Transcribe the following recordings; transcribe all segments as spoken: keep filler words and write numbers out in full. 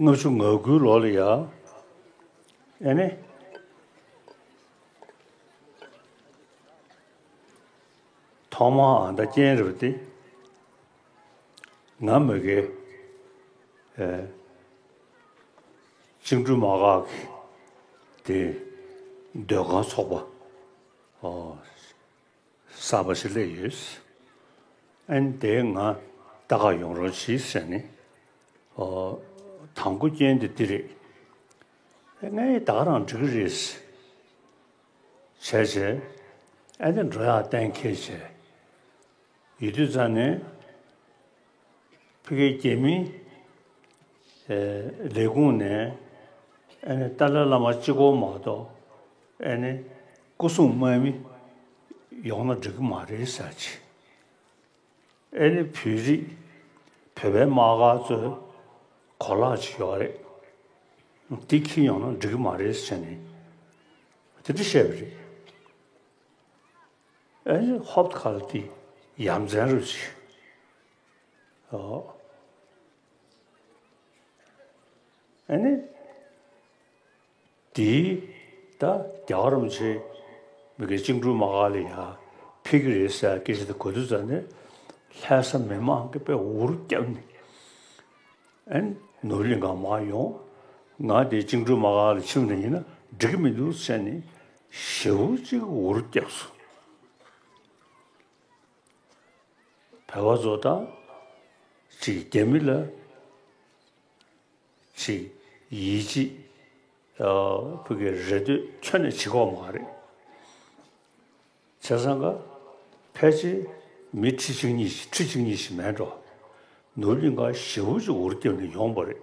ལྔ་བཅུ་ང་དགུའི་ལོ་ལ་ཡ། ཨེ་ནི། ཐོག་མར་ཨ་མདའ་རྐྱེན་རེད་པ་དེ། ང་མ་གི། ཨེ། བཅིངས་འགྲོལ་དམག་སྒར་གྱི་དེ་སྡོད་ཁང་ཚོགས་པ། ཨོ། གསར་པ་ཞིག་སླེབས་ཡོད། ཨ་ནི་དེ་ང་ལྟ་ག་ཡོང་རོགས་གྱིས་ཟེར་ནས། ཨོ། དང་པོ་རྐྱེན་དེ་འདི་རེད། ཨེ། ངས་ད་ག་རང་འགྲིག་གི་རེད་ཟེར། བྱས་བྱས། ཨ་ནི་འགྲོ་ཡག་གཏན་འཁེལ་བྱས། ཡོད་དུས་ཙང་ནས། ཕ་གིའི་རྒྱ་མིའི། ཨེ། ལས་ཁུངས་ནས། ཨ་ནི་ཏཱ་ལའི་བླ་མ་གཅིག་པོ་མ་གཏོགས། ཨ་ནི་སྐུ་སྲུང་དམག་མི་ཡོང་ན་འགྲིག་གི་མ་རེད་ཟེར་གྱི། ཨ་ནི་བོད་རིགས། བོད་པའི་དམག་སྒར་ཚོའི་གོ་ལག་ཅིག་ཡོད་རེད། འདི་འཁྱེར་ཡོང་ན་འགྲིག་གི་མ་རེད་ཟེར་ནས། དེ་འདྲ་བཤད་པ་རེད། ཨ་ནི་ཧོབ་ཁ་ལ་དེ་ཡ་མཚན་རུ་ཆེ། ཨོ། ཨ་ནི། དེའི་ད་རྒྱལ་བ་རིན་པོ་ཆེ་མ་གི་བཅིངས་འགྲོལ་དམག་སྒར་ལ་ཡ་ཕེབས་ཀྱི་རེད་ཟེར་སྐད་ཆ་དེ་གོ་དུས་ཙང་ནས། ལྷ་ས་མི་མང་གིས་དཔེ་འུར་བརྒྱབ་ནས། ཨ་ནི་ནོར་བུ་གླིང་ག་མར་ཡོང་། ང་དེ་བཅིངས་འགྲོལ་དམག་སྒར་ལ་ཕྱིན་པ་ཡིན་ན་འགྲིག་གི་མི་འདུག་ཟེར་ནས་ཞེ་པོ་ཅིག་འུར་བརྒྱབ་སོང་། བོད་པ་ཚོ་དང་། ཅིག་རྒྱ་མི་ལ་ཅིག་ཡིད་ཆེས། ཨ། ཕ་གི་རེ་ལྟོས་ཁྱོན་ནས་བྱེད་ཀྱི་ཡོད་མ་རེད། བྱས་ཙང་ཀ་ཕལ་ཆེར་མི་ཁྲི་གཅིག་གཉིས་ཤིག་ཁྲི་གཅིག་གཉིས་ཤིག་མེད་འགྲོ། ནོར་བུ་གླིང་ག་ཞེ་པོ་ཅིག་འུར་བརྒྱབ་ནས་ཡོང་བ་རེད།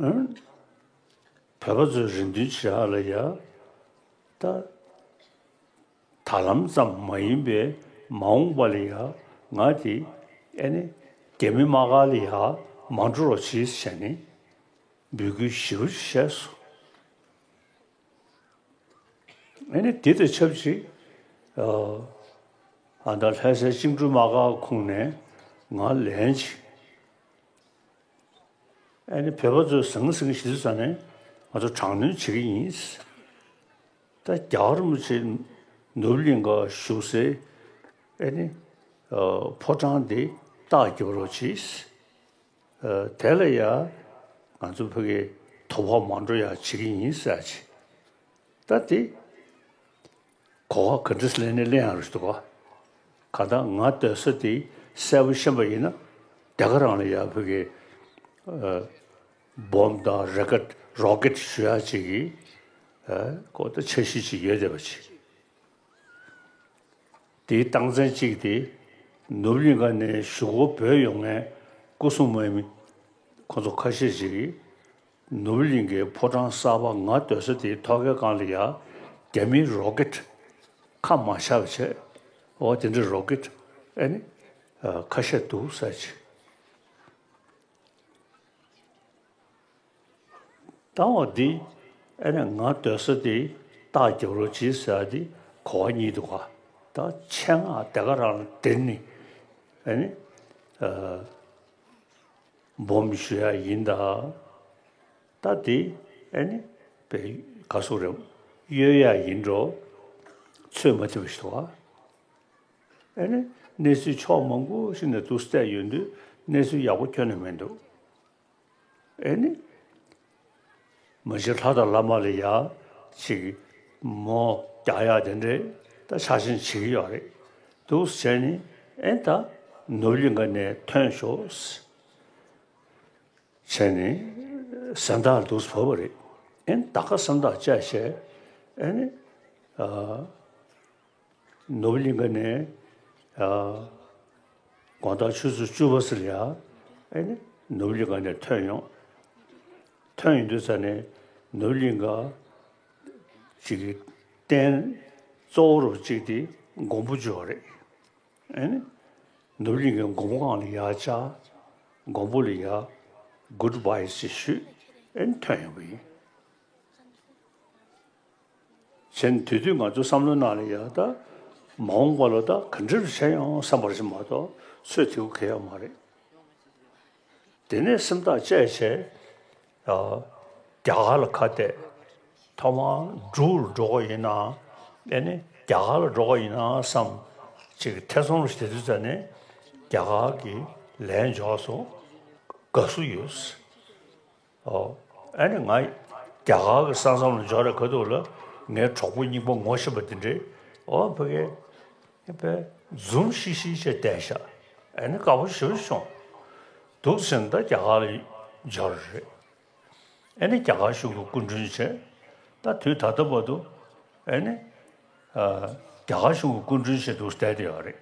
ཨང་། བོད་པ་ཚོའི་རེ་འདུན་བྱེད་ཡག་ལ་ཡ། ད། ད་ལམ་ཙམ་མ་ཡིན་པའི་མ་འོངས་པ་ལ་ཡ། ང་དེ། ཨ་ནི། རྒྱ་མི་དམག་སྒར་ལ་ཡ་མ་འགྲོ་རོགས་གྱིས་ཟེར་ནས་འབོད་སྐུལ་ཞེ་པོ་ཞིག་བྱས་སོང་། ཨ་ནི་དེ་དང་ཆབས་ཅིག་ཨ། ཨ་ད་ལྷ་སའི་བཅིངས་འགྲོལ་དམག་སྒར་ཁོངས་ནས་ང་ལན་ཅིག་ཨ་ནི་བོད་པ་ཚོས་ཟང་ཟིང་ཞིག་ཙམ་ནས་ང་ཚོ་དྲག་གནོན་བྱེད་ཀྱི་ཡིན། ད་རྒྱལ་བ་རིན་པོ་ཆེ་ནོར་བུ་གླིང་ག་བཞུགས་སའི་ཨ་ནི་ཕོ་བྲང་འདི་རྟགས་རྒྱབ་རོགས་གྱིས། དེ་ལ་ཡ་ང་ཚོ་ཕ་གི་དོ་ཕོག་མ་འགྲོ་ཡ་བྱེད་ཀྱི་ཡིན་ཟེར་གྱི། ད་དེ། གོ་བ་ག་འདྲ་ལེན་ནས་ལེན་ཡག་རེད་འདུག་ག་གང་ལྟར་ང་སྡོད་ས་དེ་གསལ་པོ་ཤེས་པ་ཡིན་ན། དེ་ག་རང་ལ་ཡ་ཕ་གི། ཨ། སྦོམ་དང་རོ་ཀེད་རོ་ཀེད་ཞུ་ཡག་ཅིག་གི། ཨ། ཁོ་ད་འཆར་གཞི་ཅིག་ཡོད་བསྡད་པ་ཅིག་དེའི་རྟགས་མཚན་གཅིག་དེ། ནོར་བུ་གླིང་ག་ནས་གཞུག་གུ་བྲོས་ཡོང་མཁན་སྐུ་སྲུང་དམག་མི་ཁོ་ཚོ་ཁ་ཤས་ཤིག་གིས། ནོར་བུ་གླིང་གའི་ཕོ་བྲང་གསར་པ་ང་སྡོད་ས་དེའི་ཐོག་ཁའི་སྒང་ལ་ཡ། རྒྱ་མིའི་རོ་ཀེད་ཁ་མ་བཞག་པ་བྱས། འོ་དེ་འདྲའི་རོ་ཀེད་ཨ་ནི་ཁ་ཤས་འདུག་ཟེར་གྱི། ད་འོ་འདི་ཨ་ནི་ང་སྡོད་ས་དེ་རྟགས་རྒྱབ་རོགས་གྱིས་ཟེར་ཡ་དེ་གོ་བ་རྙེད་འདུག་ག་ད་ཆེད་མངགས་དེ་ག་རང་ལ་དེར་ནི་ཨ་ནི། ཨ། སྦོམ་ཞུ་ཡ་ཡིན་ད། ད་དེ་ཨ་ནི་དཔེ་ག་སུ་རེད། གཡོལ་ཡ་ཡིན་འགྲོ། ཚོད་མ་ཐིག་པ་ཞིག་འདུག་ག་ཨ་ནི་གནས་ཚུལ་ཕྱོགས་མང་པོ་ཞིག་ནས་འདུག་བལྟས་ཡོང་དུས་གནས་ཚུལ་ཡག་པོ་ཁྱོན་ནས་མི་འདུག་ཨེ་ནི། མ་གཞི་ལྷ་དང་བླ་མ་ལ་ཡ་ཅིག་མོ་རྒྱག་ཡག་དེ་འདྲས་ད་ཆ་ཤས་བྱེད་ཀྱི་ཡོད་རེད། འདུག་བྱས་ནས་ཨེ་ད་ནོར་གླིང་ག་ནས་ཐོན་ཤོག་བྱས་ནས་སེམས་ཐག་འདུག་བབས་པ་རེད། ཨེ་ད་ག་སེམས་ཐག་བཅད་བྱས་ཨེ་ནི། ཨ། ནོར་བུ་གླིང་ག་ནས། ཨ། དགོང་དག་ཆུ་ཚོད་བཅུ་པ་ཙམ་ལ་ཡ། ཨེ་ནི་ནོར་བུ་གླིང་ག་ནས་ཐོན་ཡོང་། ཐོན་ཡོང་དུས་ཙ་ནས་ནོར་བུ་གླིང་ག་ཅིག་གི་རྟེན་གཙོ་བོ་རུ་གཅིག་དེ་མགོན་པོ་མཇལ་བ་རེད། ཨེ་ནི་ནོར་བུ་གླིང་གའི་མགོན་པོ་སྒང་ལ་ཡ་བཅར། མགོན་པོ་ལ་ཡ་གུཌ་བྷའི་ཞེས་ཞུས། ཨེ་ནི་ཐོན་ཡོང་བ་ཡིན། བྱས་ནས་དེ་དུས་ང་ཚོའི་བསམ་བློའི་ནང་ལ་ཡ་ད་མ་འོངས་པ་ལ་ད་ག་འདྲ་རུ་བྱས་ཡོང་བསམ་པ་ཞིག་མ་གཏོགས་ཚོད་ཐིག་པོ་གང་ཡང་མ་རེད། དེ་ནས་སེམས་ཐག་བཅད་བྱས། ཨ། རྒྱ་གར་ལ་ཁ་གཏད། ཐོག་མར་འབྲུག་ལ་འགྲོ་གི་ཡིན་ན། ཨེ་ནི་རྒྱ་གར་ལ་འགྲོ་གི་ཡིན་ན་བསམ། ཅིག་ཐེ་ཚོམ་ལ་བྱེད་དུས་ཙ་ནས་རྒྱ་གར་གྱི་ལན་འབྱོར་སོང་། དགའ་བསུ་ཡོད། ཨོ། ཨེ་ནི་ང་རྒྱ་གར་གྱི་ས་མཚམས་ལ་འབྱོར་རེ་ཁ་ཐུག་ལ་ངའི་གྲོགས་པོ་རྙིང་པ་ངོ་ཤེས་པ་དེ་འདྲས། ཨོ་ཕ་གི། ཨེ་པས་འཛུམ་ཤིག་ཤིག་བྱས་བསྡད་ཤག་ཨེ་ནི་དགའ་པོ་ཞེ་པོ་བྱུང་། འདུག་ཟེར་ན་ད་རྒྱ་གར་ལ་འབྱོར་རེད། ཨེ་ནི་རྒྱ་གར་གཞུང་གི་སྐུ་མགྲོན་བྱས། ད་དུས་ད་ལྟ་བར་དུ། ཨེ་ནི། ཨ། རྒྱ་གར་གཞུང་གི་སྐུ་མགྲོན་བྱས་འདུག་བསྡད་དེ་ཡོད་རེད།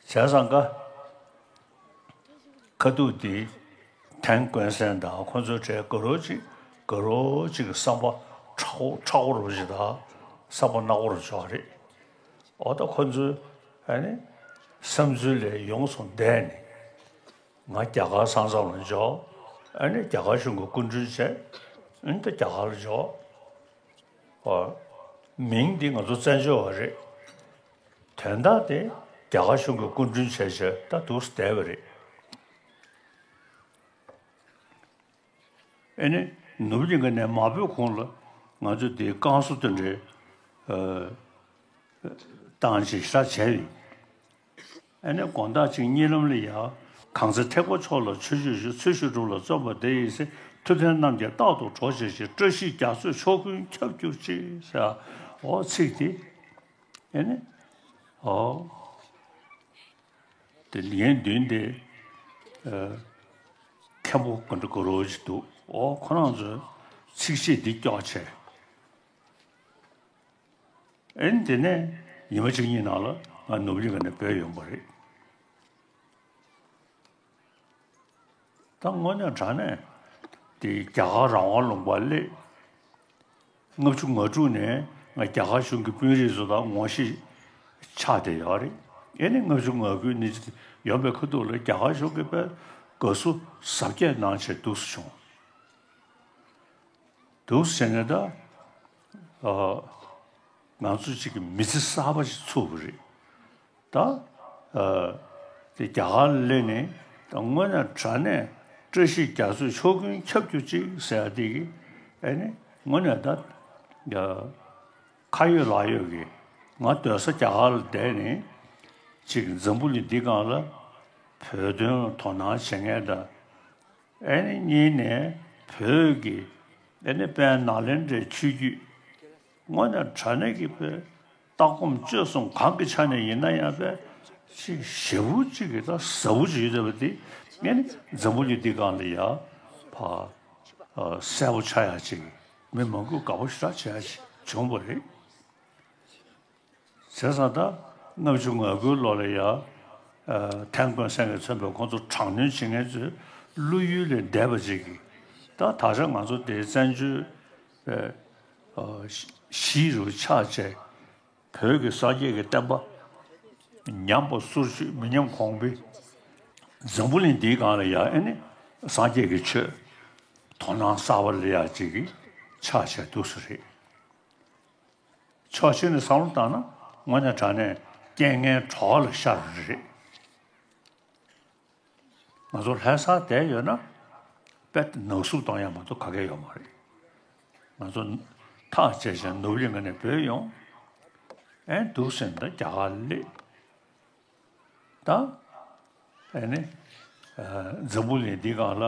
བྱས་ཙང་ཀ། ཁ་ཐུག་དེ། ཐན་ཀོན་སན་དང་ཁོ་ཚོའི་གྲས་དགའ་རབ་ཅིག་དགའ་རབ་ཅིག་གི་བསམ་པ་མཁྲེགས་པོ་མཁྲེགས་པོ་རུ་ཅིག་དང་། བསམ་པ་ནག་པོ་རུ་ཅིག་རེད། འོ་ད་ཁོ་ཚོའི། ཨེ་ནི། བསམ་ཚུལ་ལས་ཡོངས་སུ་འདས་ནས། ང་རྒྱ་གར་ས་མཚམས་ལ་འབྱོར། ཨ་ནི་རྒྱ་གར་གཞུང་གི་སྐུ་མགྲོན་བྱས། ཨ་ནི་ད་རྒྱ་གར་ལ་འབྱོར། ཨོ། མིང་འདི་ང་ཚོ་བཙན་བྱོལ་བ་རེད། དོན་དག་དེ་རྒྱ་གར་གཞུང་གི་སྐུ་མགྲོན་བྱས་བྱས་ད་འདུག་སེ་བསྡད་པ་རེད། ཨེ་ནི། ནུབ་གླིང་ག་ནས་མ་བུད་གོང་ལ་ང་ཚོ་འདིའི་བསྐང་གསོ་དེ་འདྲའི། ཨ། བཏང་བྱས་ཞེ་དྲག་བྱས་ཡིན། ཨེ་ནི་དགོང་དག་ཅིག་གཉིད་ལམ་ལ་ཡ། གང་ཚེ་ཐེག་པ་མཆོག་ལ་ཆོས་སྤྱོད་ཞུ། ཚུལ་ཤིང་སྒྲུབ་ལ་བརྩོན་པ་འདི་ཡིས་ཟིན། ཐུབ་བསྟན་རྣམས་ཀྱིས་རྟག་ཏུ་གྲོགས་བྱེད་ཅིང་། བཀྲ་ཤིས་རྒྱ་མཚོའི་ཕྱོགས་ཀུན་ཁྱབ་གྱུར་ཅིག་ཟེར། འོ་ཚིག་དེ། ཨེ་ནི། འོ། དེ་ལན་བདུན་དེ། ཨ། མཁན་པོ་དགའ་རབ་ཅིག་འདུག་འོ་ཁོ་རང་ཚོས་ཚིགས་བཅད་འདི་སྐྱོར་བྱས། ཨེ་ནི་དེ་ནས་ཉི་མ་གཅིག་གཉིས་ནང་ལ་ང་ནུབ་གླིང་ག་ནས་བྲོས་ཡོང་པ་རེད། ད་དངོས་གནས་དྲང་གནས་དེ་རྒྱ་གར་རང་དབང་ལུང་པར་སླེབས། ལྔ་བཅུ་ང་དྲུག་ནས་ང་རྒྱ་གར་གཞུང་གི་དཔོན་རིགས་ཚོ་དང་ངོ་ཤེས་ཆགས་བསྡད་ཡོད་རེད། ཨེ་ནི་ལྔ་བཅུ་ང་དགུའི་ནས་ཡོང་པའི་ཁ་ཐུག་ལ་རྒྱ་གར་གཞུང་གིས་དཔེ་དགའ་བསུ་གཟབ་རྒྱས་གནང་བྱས་འདུག་སེ་བྱུང་། འདུག་ཟེར་ནས་ད། ཨ། ང་ཚོ་གཅིག་གི་མི་ཚེ་གསར་པ་ཞིག་ཚུགས་པ་རེད། ད། ཨ། དེ་རྒྱ་གར་ལ་སླེབས་ནས་ད་དངོས་གནས་དྲང་གནས་བཀྲ་ཤིས་རྒྱ་མཚོའི་ཕྱོགས་ཀུན་ཁྱབ་གྱུར་ཅིག་ཟེར་ཡ་དེ་གི། ཨེ་ནི་དངོས་གནས་ད། ཨ། ཁ་ཡོད་ལག་ཡོད་ཀྱི། ང་སྡོད་ས་རྒྱ་གར་ལ་བསྡད་ནས། གཅིག་འཛམ་བུ་གླིང་འདི་སྒང་ལ་བོད་དོན་ལ་དོ་སྣང་བྱེད་མཁན་དང་། ཨེ་ནི་གཉིས་ནས་བོད་ཀྱི་ཨེ་ནི་དཔལ་ནཱ་ལེནྡྲའི་ཆོས་བརྒྱུད། དངོས་གནས་དྲང་གནས་ཀྱི་དཔེ་ལྟ་སྒོམ་སྤྱོད་གསུམ་གང་གི་ཆ་ནས་ཡིན་ན་ཡང་དཔེ་ཅིག་ཞེ་པོ་ཅིག་གི་ད་ཟབ་པོ་ཅིག་ཡོད་བསྡད་པ་དེ་ཨེ་ནི་འཛམ་བུ་གླིང་འདི་སྒང་ལ་ཡ་ཕར། ཨ། གསལ་པོ་ཆགས་ཡ་ཅིག་མི་མང་པོས་དགའ་པོ་ཞེ་དྲག་བྱེད་ཡ་ཅིག་བྱུང་བ་རེད། བྱས་ཙང་ད་ལྔ་བཅུ་ང་དགུའི་ལོ་ལ་ཡ། ཨ། ཐན་ཀོན་སན་གྱིས་མཚོན་པའི་ཁོང་ཚོ་དྲག་གནོན་བྱེད་མཁན་ཚོའི་བློ་ཡུལ་ལས་འདས་པ་ཅིག་གིས། ད་ད་ཆ་ང་ཚོ་དེའི་བཙན་བྱོལ་བའི། ཨ། གཞིས་རུ་ཆགས་བྱས། བོད་ཀྱི་སངས་རྒྱས་ཀྱི་བསྟན་པ་ཉམས་པ་སོར་ཆུད་མི་ཉམས་གོང་འཕེལ། འཛམ་བུ་གླིང་འདིའི་སྒང་ལ་ཡ་ཨེ་ནི་སངས་རྒྱས་ཀྱི་ཆོས་དོ་སྣང་གསར་པ་སླེབས་ཡ་ཅིག་གི་ཆགས་བྱས་འདུག་སེ་རེད། ཕྱོགས་གཅིག་ནས་བསམ་བློ་བཏང་ན་དངོས་གནས་དྲང་གནས་རྐྱེན་ངན་གྲོགས་ལ་ཤར་རེད། ང་ཚོ་ལྷ་སར་བསྡད་ཡོད་ན་དཔེ་ནག་བསུབ་གཏོང་ཡ་མ་གཏོགས་ག་གེ་ཡོད་མ་རེད། ང་ཚོ་ཐག་བཅད་བྱས་ནུབ་གླིང་ག་ནས་བྲོས་ཡོང་། ཨེ་འདུག་སེ་ད་རྒྱ་གར་སླེབས། ད། ཨེ་ནི། ཨ། འཛམ་བུ་གླིང་འདི་སྒང་ལ།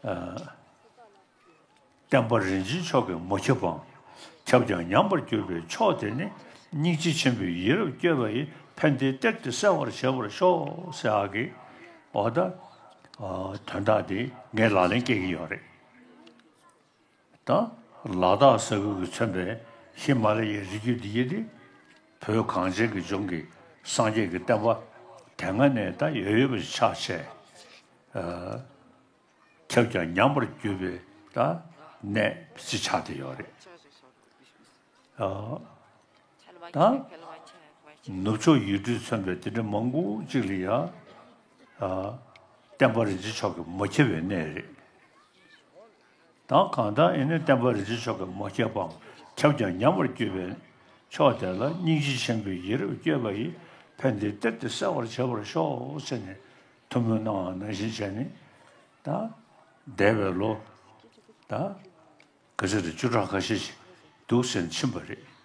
ཨ། བསྟན་པ་རིན་ཆེན་མཆོག་གིས་མ་ཁྱབ་པའམ། ཁྱབ་ཀྱང་ཉམས་པར་གྱུར་པའི་ཕྱོགས་དེ་ནི། སྙིང་རྗེ་ཆེན་པོས་ཡིད་རབ་བསྐྱོད་པ་ཡིས། ཕན་བདེའི་གཏེར་དེ་གསལ་བར་བྱེད་པར་ཤོག་ཟེར་ཡག་གི། འོ་ད། ཨ། དོན་དག་དེ་ངས་ལག་ལེན་བཀལ་གྱི་ཡོད་རེད། ད་ལ་དྭགས་ས་ཁུལ་གྱིས་མཚོན་པའི་ཧི་མ་ལ་ཡའི་རི་རྒྱུད་འདི་ཡི་དེ། བོད་གངས་ཅན་གྱི་ལྗོངས་ཀྱི་སངས་རྒྱས་ཀྱི་བསྟན་པ་དེ་སྔ་ནས་ད་ཡོད་ཡོད་པ་ཆགས་བྱས། ཨ། ཁྱབ་ཀྱང་ཉམས་པར་གྱུར་པའི་ད་གནས་ཅིག་ཆགས་བསྡད་ཡོད་རེད། ཨ། ད་ནུབ་ཕྱོགས་ཡུལ་གྲུས་མཚོན་པའི་དེ་འདྲ་མང་པོ་ཅིག་ལ་ཡ། ཨ། བསྟན་པ་རིན་ཆེན་མཆོག་གིས་མ་ཁྱབ་པའི་གནས་རེད། ད་གང་ལྟར་ཨེ་ནི་བསྟན་པ་རིན་ཆེན་མཆོག་གིས་མ་ཁྱབ་པའམ་ཁྱབ་ཀྱང་ཉམས་པར་གྱུར་པའི་ཕྱོགས་དེ་ལ། སྙིང་རྗེ་ཆེན་པོས་ཡིད་རབ་བསྐྱོད་པ་ཡིས། ཕན་བདེའི་གཏེར་དེ་གསལ་བར་བྱེད་པར་ཤོག་ཟེར་ནས། ཐུགས་སྨོན་གནང་བ་ནང་བཞིན་བྱས་ནས་ད་འདས་པའི་ལོ་ད་ག་ཚོད་རེད། བཅུ་ཕྲག་ཁ་ཤས་ཤིག་འདུག་ཟེར་ནས་ཕྱིན་པ་རེད།